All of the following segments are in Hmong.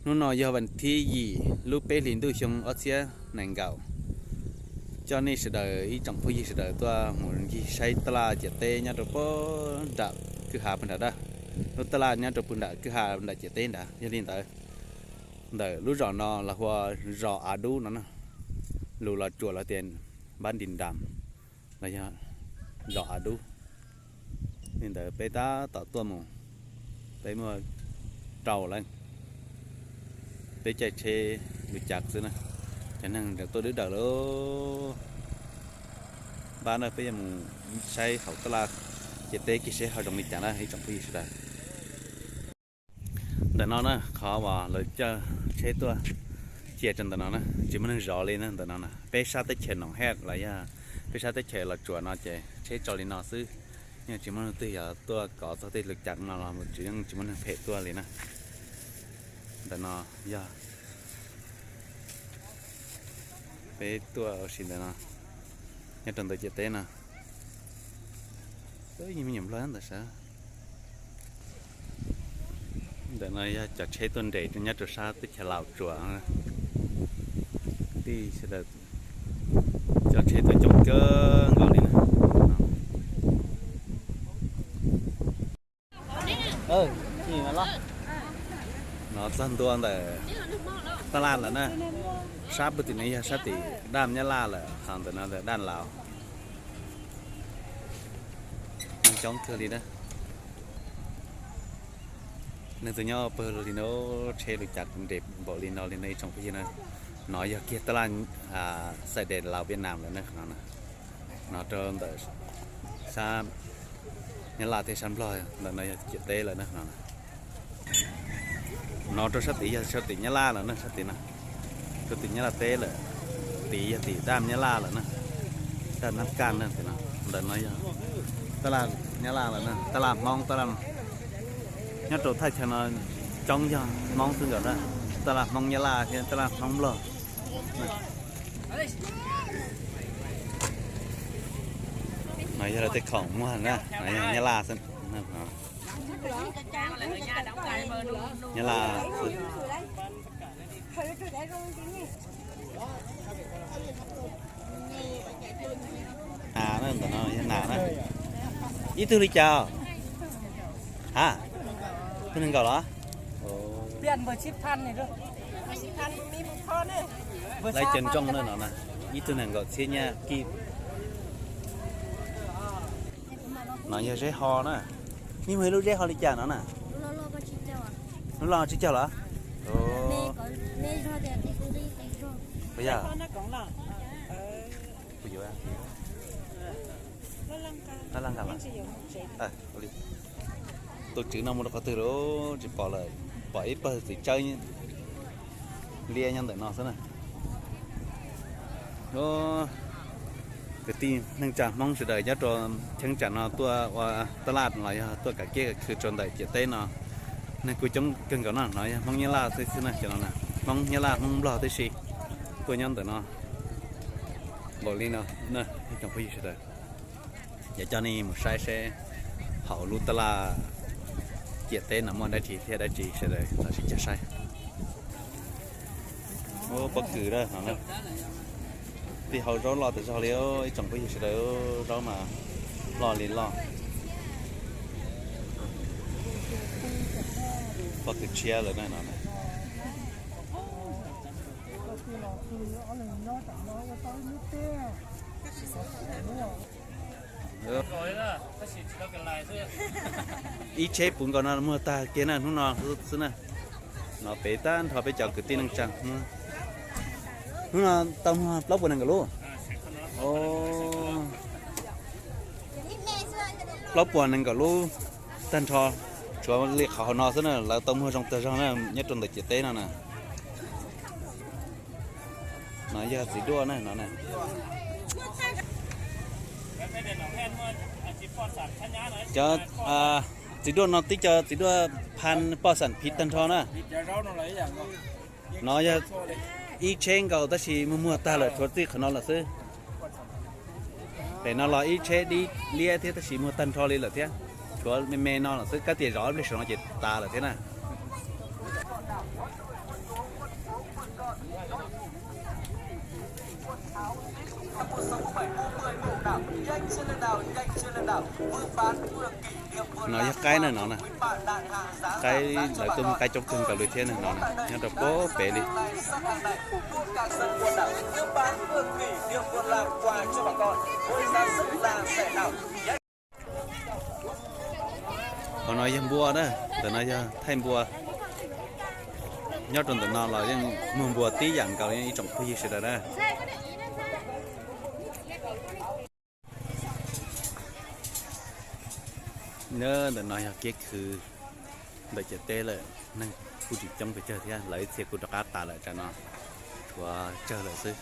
Hnub no yog vas thib yim lub peb hlis ntuj xyoo ob txhiab nees nkaum. Coj nej sawv daws ib tsoom phooj ywg sawv daws tuaj mus ncig saib taj laj ciam teb nyob rau puag nram kwj ha puag nram dawb. Lub taj laj nyob rau puag nram kwj ha nram ciam teb nrad. Yog li ntawd, ntawm lub zos no los hu ua zos Av Dub no na, lus Los Tsuas los tias Npab Nris Nras, los yog zos Av Dub. Li ntawd peb tab tom tuaj mus, peb muaj rau leej, peb caij tsheb lus cas xwb na, cov neeg tuaj dwb daws lawm. Npaj na, peb yuav mus saib hauv taj laj ciam teb kiag seb ho zoo li cas na ib tsoom phooj ywg sawv daws. Ntawm no na, qhov uas lawv caij tsheb tuaj cia rau ntawm no na, tsis muaj neeg zov li na ntawm no na. Peb sab teb chaws Noom Hej los yog peb sab teb chaws Los Tsuas no ces tsheb tso li no xwb, yeej tsis muaj leej twg yog tuaj kov txog tej lus cas no los tsis, yeej tsis muaj neeg phem tuaj li na. Ntawm no yog peb tuaj ua si ntawm no, nyob rau ntawm ciam teb no, yeej me nyuam nplog ntawm sav. Ntawm no yog cov tsheb tuaj nres nyob rau sab teb chaws Los Tsuas. Kwv tij sawv daws, cov tsheb tuaj coob kawg nkaus li na. No txog ntua ntawm taj laj lawm na. Sab puag tim no yog sab tim daj Nyab Laj lawm, ho ntawm no ntawm daj Laus. Neeg coob kawg li na. Neeg tuaj nyob pawg lug li no, tsheb lus cas nres npaum li no li no ib tsoom phooj ywg na. No yog kiag taj laj xais des Laus Viaj Nam lawm na no. No rau ntawm sab Nyab Laj thiab sab Nplog, ntawm no yog ciam teb lawm na no. No rau sab tid yog sab tim Nyab Laj lawm na, sab tid no, rau tim Nyab Laj teb lawm. Tid yog tim daj Nyab Laj lawm na, daj Nab Kaj na tim no. Ntawm no yog taj laj Nyab Laj lawm na, taj laj Hmoob, taj laj nyob rau thaj chaw no coob yog Hmoob xwb nkaus na, taj laj Hmoob Nyab Laj thiab taj laj Hmoob Nplog. No yog lawv tej khoom muag na, no yog Nyab Laj xwb. Nyab Laj xwb. Nas na, ntawm no yog nas na. Ib tug li cas? Ha, tug nees nkaum los? Lawv cov ntsooj na no na, ib tug nees nkaum txhiab nyab kij. No yog zeb ho na. Nej muag ib lub zeb ho li cas no na? Lub loj tsib caug los? Puas yog? Puas yuav? Laj nqa los. Tus tswv no mus rau qhov twg lawm tsis pom lawm, pom ib pawg txiv tsawb liab nyob ntawm no xwb na. Kwv tij neej tsa Hmoob sawv daws nyob rau cheeb tsam no tuaj ua taj laj los yog tuaj kav kiab kav khw rau ntawm ciam teb no, neeg kuj coob kawg nkaus no. No yog Hmoob Nyab Laj xwb xwb na, cov no na, Hmoob Nyab Laj Hmoob Nplog tib si tuaj nyob ntawm no npaum li no na ib tsoom phooj ywg sawv daws. Yuav coj nej mus saib seb hauv lub taj laj ciam teb no muaj dab tsi thiab dab tsi sawv daws los sib cog saib. Ua pob kws a, tij hau zaub loj tas zog li ib tsoom phooj ywg sawv daws, zaub mas loj li loj. Pob kws tshiab lawm na no. Ib tsheb puv nkaus no muag tag kiag na hnub no xwb na. No pem tag nrho peb cov kwv tij neej tsa. Hnub no tau muag plaub puas nees nkaum lub. Plaub puas nees nkaum lub tag nrho, tshuav li qhov hauv no xwb na, lawv tau muag zoo tag zog na nyob rau ntawm ciam teb no na. No yog txiv duaj na no. Cov txiv duaj no tib co txiv duaj phan poj xam phiv tag nrho na. No yog ib tsheb nkaus tab sis muag muag tag lawm tshuav txij qhov no lawm xwb. Pem no los ib tsheb dib liab thiab tab sis muag tag nrho li lawm thiab. Tshuav me me no lawm xwb, kab tias zov ib pliag saum no ces tas lawm thiab na. No yog qaib na no na. Qaib lawv tuaj muag qaib coob kawg nkaus li thiab na no na, nyob rau pem pem li. Hauv no yog npua na, ntawm no yog thaij npua. Nyob rau ntawm no los yeej muag npua tib yam nkaus li ib tsoom phooj ywg sawv daws na. Nyob ntawm no yog kiab khw ntawm ciam teb lawm, neeg kuj tsis coob pes tsawg thiab, lawv ib txhia kuj rov qab tas lawm, tsam no tshuav tsawg lawm xwb.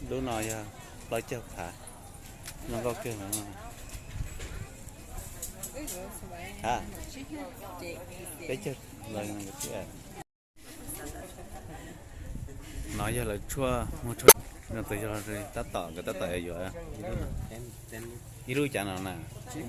Lub no yog plaub caug phav, zoo nkauj kawg. Ha, peb caug. No yog lawv tshuaj, muag tshuaj, no tus yog tab tom, nkawd tab tom yuav ib lub cav no na. Txiv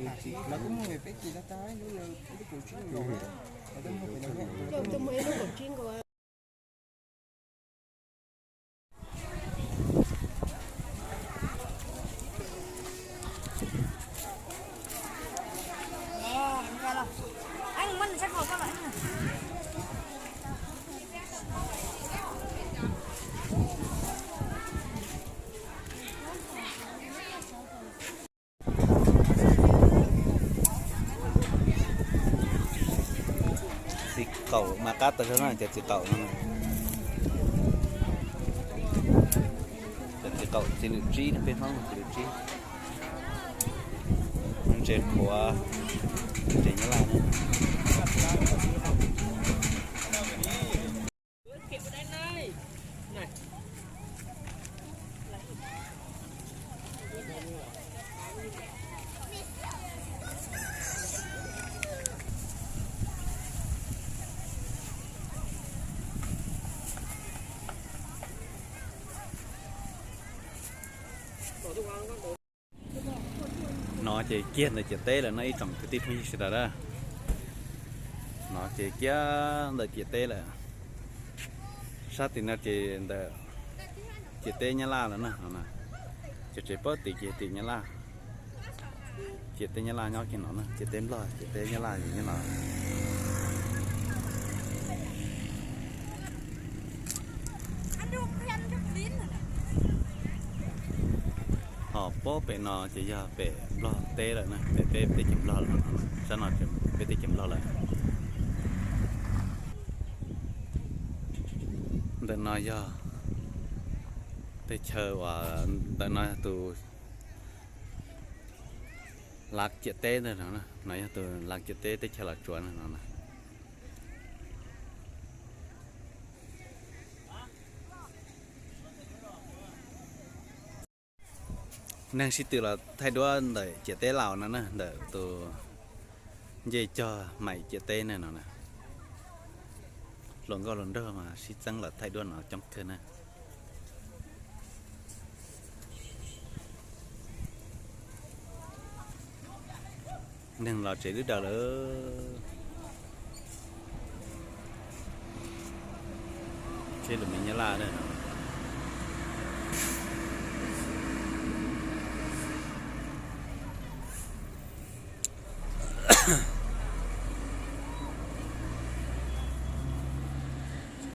qaum mas qab tag zog na, cov txiv qaum no. Cov txiv qaum txiv lwm tsib, peb Hmoob txiv lwm tsib. Ntses qhuav, ntses nyab laj na. No ces kiag ntawm ciam teb lawm no ib tsoom kwv tij phooj ywg sawv daws na. No ces kiag ntawm ciam teb lawm. Sab tim no ces ntawm ciam teb nyab laj lawm na. Cov tsev pob tim ces tim nyab laj. Ciam teb nyab laj nyob kiag no na, ciam teb nplog, ciam teb nyab laj nyob no. Ho pob pem no ces yog pem nplog teb lawm na, pem peb teb chaws nplog lawm. Sab no peb teb chaws nplog lawm. Ntawm no yog teb chaws uas, ntawm no yog tus lav ciam teb ntawm no, no yog tus lav ciam teb teb chaws Los Tsuas no na. Neeg sib tw los thaij duab ntawm ciam teb Laus no na, ntawm tus ncej cog maim ciam teb na no na. Hluas nkauj hluas nraug mas sib txeeb los thaij duab no coob kawg na. Neeg los tsev lub daws lawm. Tsheb lus me nyab laj na.